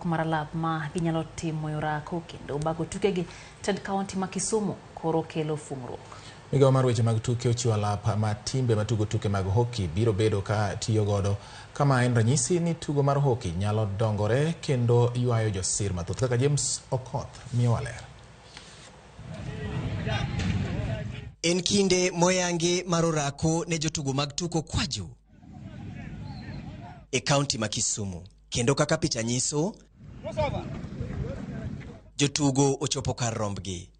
Losruok mar alap ma ginyalo timo e orako kendo bago tukegi tend kaunti ma Kisumu koro kelo fung'ruok. Migawo mar weche mag tuke ochiwo alap ma timbe matugo tuke mag hockey biro bedo ka tiyo godo kama en ranyisi ni tugo mar hockey nyalo dongore kendo ywayo josir mathoth kaka James Okoth miyowa ler. En kinde moyangi mar orako ne jotugo mag tuko kwaju e kaunti ma Kisumu. Kendo kaka picha nyiso, jotugo ochopo kar rombgi.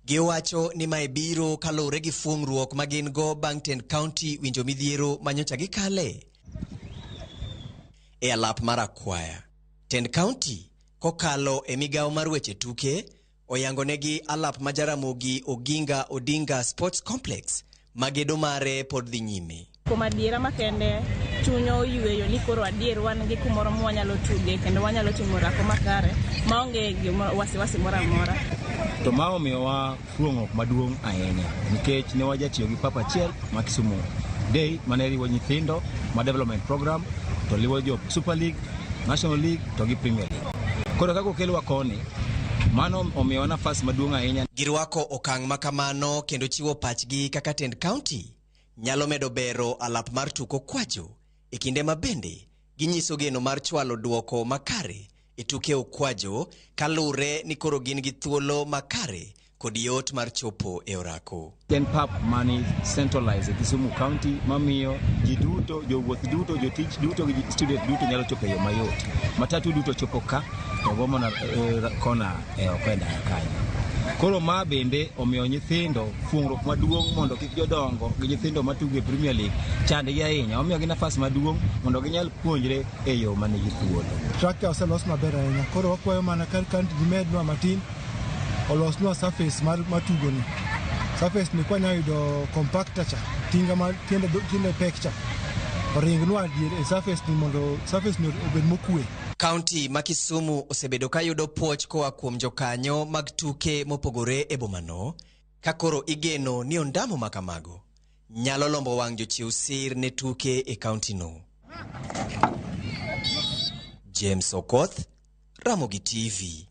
Giwacho ni mae biro kaluwore gi fuong'ruok ma gin go bang' tend kaunti winjo midhiero manyocha gikale e alap mar akwaya. Tend kaunti kokalo e migawo mar weche tuke oyangonegi alap ma Jaramogi Oginga Odinga Sports Complex ma gedo mare pod dhi nyime. Kuom adiera makende chuny oyweyo ni koro adier wan gi kumoro mwanyalo tuge kendo wanyalo timo orako makare maonge gimoro wasiwasi moro amora. To ma omiyowa fuong'ruok maduong' ahinya nikech ne wajatiyo gi pap achiel ma Kisumu Day mane riwo nyithindo ma development program to liwo jo Super League, National League to gi Premier League. Koro kaka okelwa koni, mano omiyowa nafas maduong' ahinya. Girwako okang' ma kamano kendo chiwo pachgi kaka tend kaunti nyalo medo bero alap mar tuko kwajo e kinde ma bende ginyiso geno mar chwalo duoko makare e tuke okwajo kaluwre ni koro gin gi thuolo makare kod yot mar chopo e orako. En pap mani centralized e Kisumu County mamiyo ji duto, jowuoth duto, jotich duto gi student duto nyalo chopo e yo mayot. Matatu duto chopo ka to go mana kona e oko e ndara kanyo. Koro ma bende omiyo nyithindo fuong'ruok maduong' mondo kik jodongo gi nyithindo matugo e Premier League chandgi ahinya. Omiyogi nafas maduong' mondo ginyal puonjre e yo manigi thuolo. Structure oselos maber ahinya. Koro wakwayo mana ka county gimednwa matin olosnwa surface mar matugo ni. Surface ni kwanya yudo compactor cha, tinga ma tiende pek cha. Oringnwa dier e surface ni mondo surface ni obed mokwe. Kaunti ma Kisumu osebedo ka yudo puoch koa kuom jokanyo mag tuke mopogore e bomano, ka koro igeno ni ondamo ma kamago nyalo lombo wang' jochiw sir ne tuke e kauntino. James Okoth, Ramogi TV.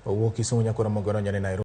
Owuok Kisumu nyaka Ramogi odonjo ne Nairobi.